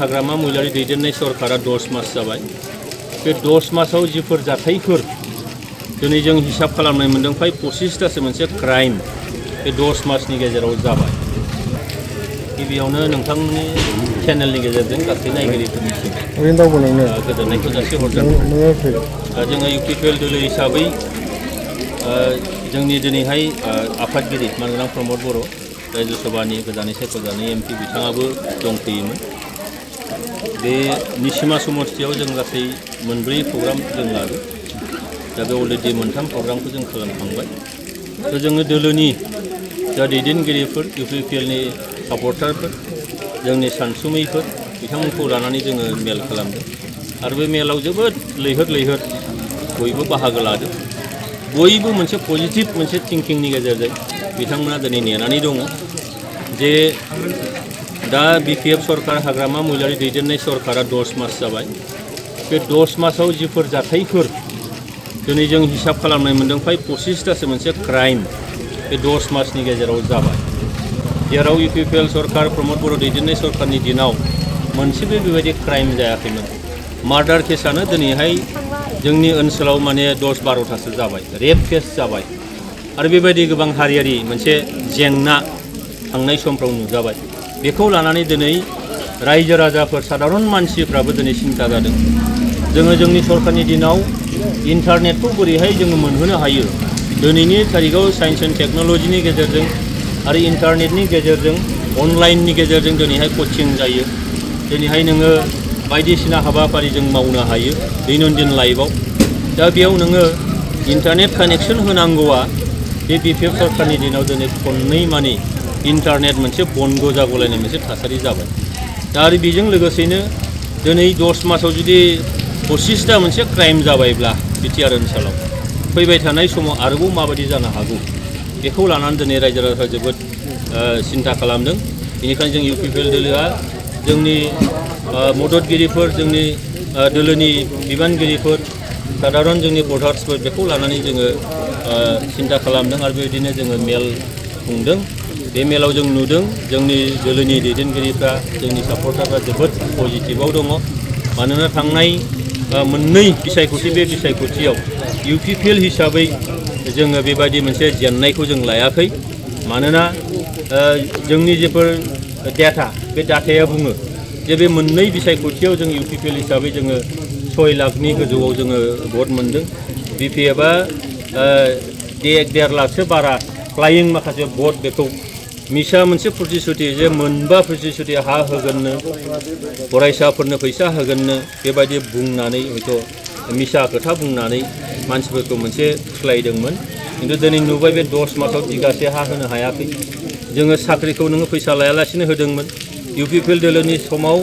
हाग्रामा महिलारि दैदेननाय सरकारा 10 मास जाबाय बे 10 मासाव जिफोर जाथायफोर दिनै जों हिसाब खालामनाय मोनदों फ्राय 25तासो मोनसे क्राइम बे 10 मासनि गेजेराव जाबाय गिबियावनो नोंथांनि चेनेलनि गेजेरजों गासै नायगिरिफोरनिसिम गोजोननायखौ जासिहरदों जोङो UPPL दोलो हिसाबै जोंनि दिनैहाय आफादगिरि मानगोनां प्रमद बर' रायजो सभानि गोदानै सायख'जानाय MP बिथाङाबो दंफैयोमोन बे निसिमा समस्थियाव जों गासै मोनब्रै प्रग्राम जों लादों दा बे अलरेडि मोनथाम प्रग्रामखौ जों खालामखांबाय थ' जोङो दोलोनि जा दैदेनगिरिफोर UPPLनि सापर्टारफोर जोंनि सानसुमैफोर बिथांमोनखौ लानानै जोङो मेल खालामदों आरो बे मेलाव जोबोद लैहोर बयबो बाहागो लादों बयबो मोनसे पजिटिभ मोनसे थिंकिंनि गेजेरजों बिथांमोना दिनै नेनानै दङ जे दा BPF सरकार हाग्रामा महिलारि दैदेननाय सरकारा 10 मास जाबाय बे 10 मासाव जिफोर जाथायफोर दिनै जों हिसाब खालामनाय मोनदों फ्राय 25तासो मोनसे क्राइम बे 10 मासनि गेजेराव जाबाय जेराव UPPL सरकार प्रमद बर' दैदेननाय सरकारनि दिनाव मोनसेबो बेबायदि क्राइम जायाखैमोन मार्डार केसानो दिनैहाय जोंनि ओनसोलाव माने 10-12तासो जाबाय रेप केस जाबाय आरो बेबायदि गोबां हारियारि मोनसे जेंना थांनाय समफ्राव नुजाबाय बेखौ लानानै दिनै रायजो राजाफोर साधारन मानसिफ्राबो दिनै सिन्था जादों जोङो जोंनि सरकारनि दिनाव इन्टारनेटखौ बोरैहाय जोङो मोनहोनो हायो दिनैनि तारिखाव साइन्स एन्ड टेक्न'लजिनि गेजेरजों आरो इन्टारनेटनि गेजेरजों अनलाइननि गेजेरजों दिनैहाय कचिं जायो दिनैहाय नोङो बायदिसिना हाबाफारि जों मावनो हायो दैनन्दिन लाइफआव दा बेयाव नोङो इन्टारनेट कानेक्सन होनांगौआ बे BPF सरकारनि दिनाव दिनै खननै मानि इन्टारनेट मोनसे बन्द जागलायनाय मोनसे थासारि जाबाय दा आरो बेजों लोगोसेनो दिनै 10 मासाव जुदि 25ता मोनसे क्राइम जाबायब्ला बिटिआर ओनसोलाव फैबाय थानाय समाव आरोबाव माबायदि जानो हागौ बेखौ लानानै दिनै रायजो राजाफ्रा जोबोद सिन्था खालामदों बेनिखायनो जों UPPL दोलोआ जोंनि मददगिरिफोर जोंनि दोलोनि बिबानगिरिफोर साधारन जोंनि भटार्सफोर बेखौ लानानै जोङो सिन्था खालामदों आरो बेबायदिनो जोङो मेल खुंदों बे मेलाव जों नुदों जोंनि दोलोनि दैदेनगिरिफ्रा जोंनि सापर्टारफ्रा जोबोद पजिटिभआव दङ मानोना थांनाय मोननै बिसायख'थि बे बिसायख'थियाव UPPL हिसाबै जोङो बेबायदि मोनसे जेननायखौ जों लायाखै मानोना जोंनि जेफोर डाटा बे डाटाया बुङो जे बे मोननै बिसायख'थियाव जों UPPL हिसाबै जोङो 6 लाखनि गोजौआव जोङो भट मोनदों BPFआ 1.5 लाखसो बारा फ्लाइं माखासे भट बेखौ मिसा मोनसे प्रतिश्रुति जे मोनबा प्रतिश्रुति हा होगोननो फरायसाफोरनो फैसा होगोननो बेबायदि बुंनानै हयथ' मिसा खोथा बुंनानै मानसिफोरखौ मोनसे सोलायदोंमोन खिन्थु दिनै नुबाय बे 10 मासाव बिगासे हा होनो हायाखै जोङो साख्रिखौ नोङो फैसा लायालासिनो होदोंमोन UPPL दोलोनि समाव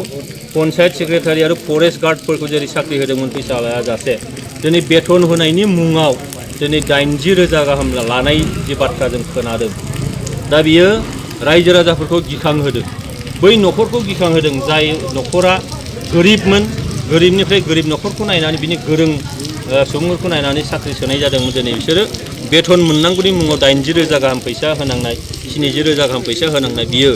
पन्चायत सेक्रेटारि आरो फरेस्ट गार्डफोरखौ जेरै साख्रि होदोंमोन फैसा लायाजासे दिनै बेथन होनायनि मुङाव दिनै 80,000 गाहाम लानाय जे बाथ्रा जों खोनादों दा बियो रायजो राजाफोरखौ गिखांहोदों बै न'खरखौ गिखांहोदों जाय न'खरा गोरिबमोन गोरिबनिफ्राय गोरिब न'खरखौ नायनानै बिनि गोरों सुबुंफोरखौ नायनानै साख्रि सोनाय जादोंमोन दिनै बिसोरो बेथन मोननांगौनि मुङाव 80,000 गाहाम फैसा होनांनाय 70,000 गाहाम फैसा होनांनाय बियो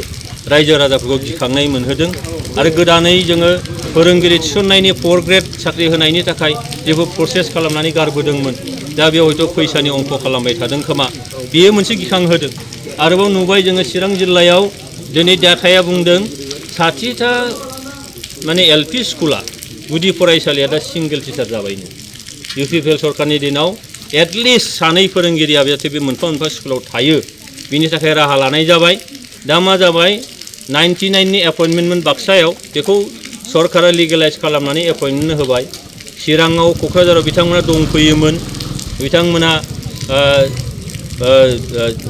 रायजो राजाफोरखौ गिखांनाय मोनहोदों आरो गोदानै जोङो फोरोंगिरि थिसननायनि 4 ग्रेड साख्रि होनायनि थाखाय जेबो प्रसेस खालामनानै गारबोदोंमोन दा बेयाव हयथ' फैसानि अंक खालामबाय थादों खोमा बेयो मोनसे गिखांहोदों आरोबाव नुबाय जोङो चिरां जिल्लायाव दिनै डाटाया बुंदों 60टा माने LP स्कुला गुदि फरायसालिया दा सिंगेल टिचार जाबायनो UPPL सरकारनि दिनाव एटलिस्ट सानै फोरोंगिरिया जाहाथे बे मोनफा मोनफा स्कुलाव थायो बिनि थाखाय राहा लानाय जाबाय दा मा जाबाय 99नि एपइन्टमेन्टमोन बाक्सायाव बेखौ सरकारा लिगेलाइज खालामनानै एपइन्टमेन्ट होबाय चिराङाव क'क्राझाराव बिथांमोना दंफैयोमोन बिथांमोना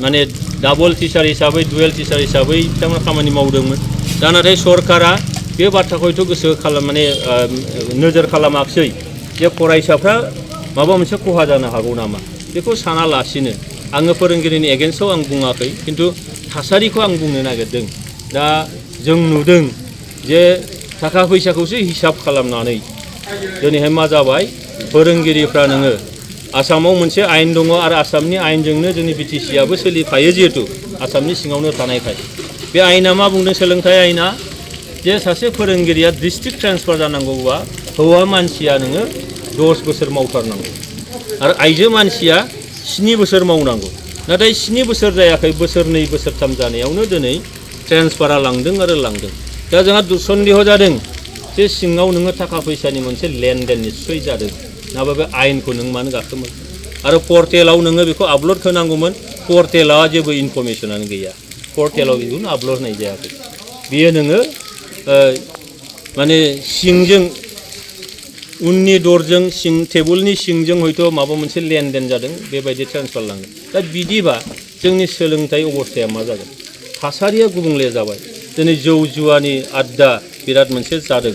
माने डाबल टिचार हिसाबै डुवेल टिचार हिसाबै बिथांमोना खामानि मावदोंमोन दा नाथाय सरकारा बे बाथ्राखौ हयथ' गोसो खालाम माने नोजोर खालामाखिसै जे फरायसाफ्रा माबा मोनसे खहा जानो हागौ नामा बेखौ सानालासिनो आङो फोरोंगिरिनि एगेन्स्टआव आं बुङाखै खिन्थु थासारिखौ आं बुंनो नागिरदों दा जों नुदों जे थाखा फैसाखौसो हिसाब खालामनानै दिनैहाय मा जाबाय फोरोंगिरिफ्रा नोङो आसामाव मोनसे आयेन दङ आरो आसामनि आयेनजोंनो जोंनि BTC आबो सोलिफायो जिहेतु आसामनि सिङावनो थानायखाय बे आयेना मा बुंदों सोलोंथाइ आयेना जे सासे फोरोंगिरिया डिस्ट्रिक्ट ट्रेन्सफार जानांगौबा हौवा मानसिया नोङो 10 बोसोर मावथारनांगौ आरो आइजो मानसिया 7 बोसोर मावनांगौ नाथाय 7 बोसोर जायाखै बोसोरनै बोसोरथाम जानायावनो दिनै ट्रेन्सफारा लांदों आरो लांदों दा जोंहा सन्देह जादों जे सिङाव नोङो थाखा फैसानि मोनसे लेनदेन निस्सय जादों नङाबा बे आयेनखौ नों मानो गाखोमोन आरो पर्टेलाव नोङो बेखौ आपल'ड होनांगौमोन पर्टेलाव जेबो इनफरमेसनानो गैया पर्टेलाव बेखौनो आपल'ड होनाय जायाखै बियो नोङो माने सिंजों उननि दरजों सिं टेबोलनि सिंजों हयथ' माबा मोनसे लेनदेन जादों बेबायदि ट्रेन्सफार लांदों दा बिदिबा जोंनि सोलोंथाइ अबस्थाया मा जागोन थासारिया गुबुंले जाबाय दिनै जौ जुवानि आड्डा बिराद मोनसे जादों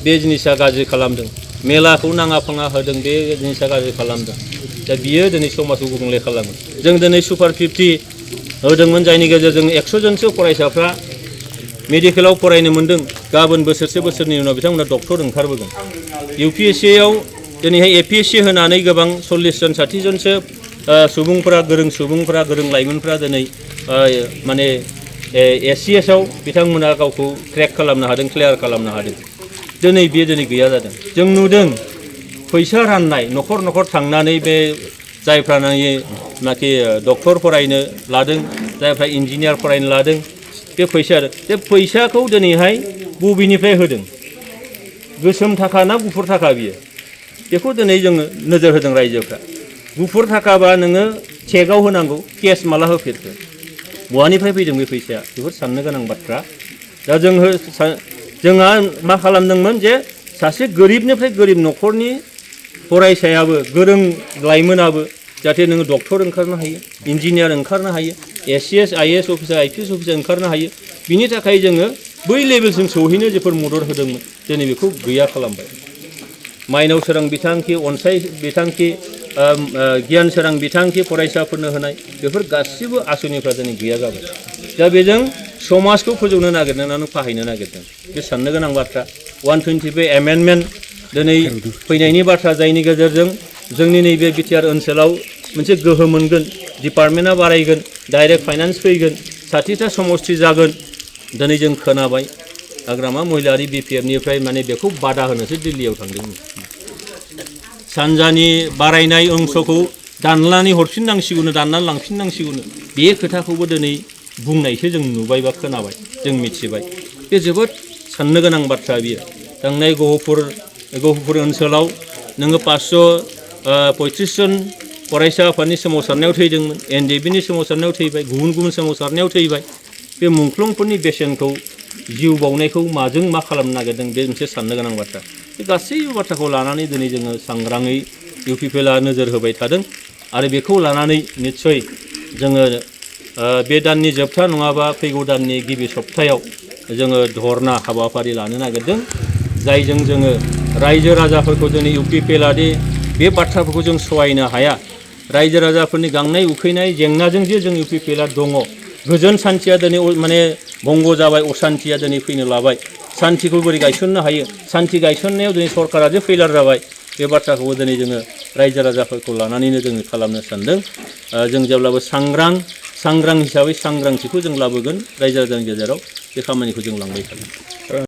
बे जिनिसा गाज्रि खालामदों मेलाखौ नाङा फाङा होदों बे जिनिसा गाज्रि खालामदों दा बियो दिनै समाजखौ गुबुंले खालामो जों दिनै सुपार 50 होदोंमोन जायनि गेजेरजों 100 जनसो फरायसाफ्रा मेडिकेलाव फरायनो मोन्दों गाबोन बोसोरसे बोसोरनि उनाव बिथांमोना डक्टर ओंखारबोगोन UPSCआव दिनैहाय APSC होनानै गोबां 40 जन 60 जनसो सुबुंफोरा गोरों लाइमोनफोरा दिनै माने SCSआव बिथांमोना गावखौ क्रेक खालामनो हादों क्लियार खालामनो हादों दिनै बेयो दिनै गैया जादों जों नुदों फैसा राननाय न'खर न'खर थांनानै बे जायफ्रा नाखि डक्टर फरायनो लादों जायफ्रा इन्जिनियार फरायनो लादों बे फैसाखौ दिनैहाय बबेनिफ्राय होदों गोसोम थाखा ना गुफुर थाखा बियो बेखौ दिनै जोङो नोजोर होदों रायजोफ्रा गुफुर थाखाबा नोङो चेकआव होनांगौ केस माला होफेरखो बहानिफ्राय फैदों बे फैसाया बेफोर साननो गोनां बाथ्रा दा जोंहा मा खालामदोंमोन जे सासे गोरिबनिफ्राय गोरिब न'खरनि फरायसायाबो गोरों लाइमोनाबो जाहाथे नोङो डक्टर ओंखारनो हायो इन्जिनियार ओंखारनो हायो SCS IAS officer IPS officer ओंखारनो हायो बिनि थाखाय जोङो बै लेभेलसिम सौहैनो जेफोर मदद होदोंमोन दिनै बेखौ गैया खालामबाय माइनाव सोरां बिथांखि अनसाय बिथांखि गियान सोरां बिथांखि फरायसाफोरनो होनाय बेफोर गासिबो आसनिफ्रा दिनै गैया जाबाय दा बेजों समाजखौ फोजौनो नागिरनानै फाहायनो नागिरदों बे साननो गोनां बाथ्रा 125 एमेन्डमेन्ट दिनै फैनायनि बाथ्रा जायनि गेजेरजों जोंनि नैबे बिटिआर ओनसोलाव मोनसे गोहो मोनगोन डिपार्टमेन्टआ बारायगोन डाइरेक्ट फाइनान्स फैगोन 60टा समष्टि जागोन दिनै जों खोनाबाय हाग्रामा महिलारि BPFनिफ्राय माने बेखौ बादा होनोसो दिल्लीयाव थांदोंमोन सानजानि बारायनाय अंशखौ दाननानै हरफिननांसिगौनो दाननानै लांफिननांसिगौनो बे खोथाखौबो दिनै बुंनायसो जों नुबाय बा खोनाबाय जों मिथिबाय बे जोबोद साननो गोनां बाथ्रा बियो थांनाय गहपुर ओनसोलाव नोङो 535 जन फरायसा आफादनि सोमावसारनायाव थैदोंमोन NDBनि सोमावसारनायाव थैबाय गुबुन गुबुन सोमावसारनायाव थैबाय बे मुंख्लंफोरनि बेसेनखौ जिउ बावनायखौ माजों मा खालामनो नागिरदों बे मोनसे साननो गोनां बाथ्रा बे गासैबो बाथ्राखौ लानानै दिनै जोङो सांग्राङै UPPLआ नोजोर होबाय थादों आरो बेखौ लानानै निस्सय जोङो बे दाननि जोबथा नङाबा फैगौ दाननि गिबि सप्तायाव जोङो धरना हाबाफारि लानो नागिरदों जायजों जोङो रायजो राजाफोरखौ जोंनि UPPLआदि बे बाथ्राफोरखौ जों सहायनो हाया रायजो राजाफोरनि गांनाय उखैनाय जेंनाजों जे जों UPPLआ दङ गोजोन सान्थिया दिनै माने भंग जाबाय असान्थिया दिनै फैनो लाबाय सान्थिखौ बोरै गायसननो हायो सान्थि गायसननायाव दिनै सरकारा जे फेलार जाबाय बे बाथ्राखौबो दिनै जोङो रायजो राजाफोरखौ लानानैनो जोङो खालामनो सानदों जों जेब्लाबो सांग्रां हिसाबै सांग्रांथिखौ जों लाबोगोन रायजो राजानि गेजेराव बे खामानिखौ जों लांबाय थागोन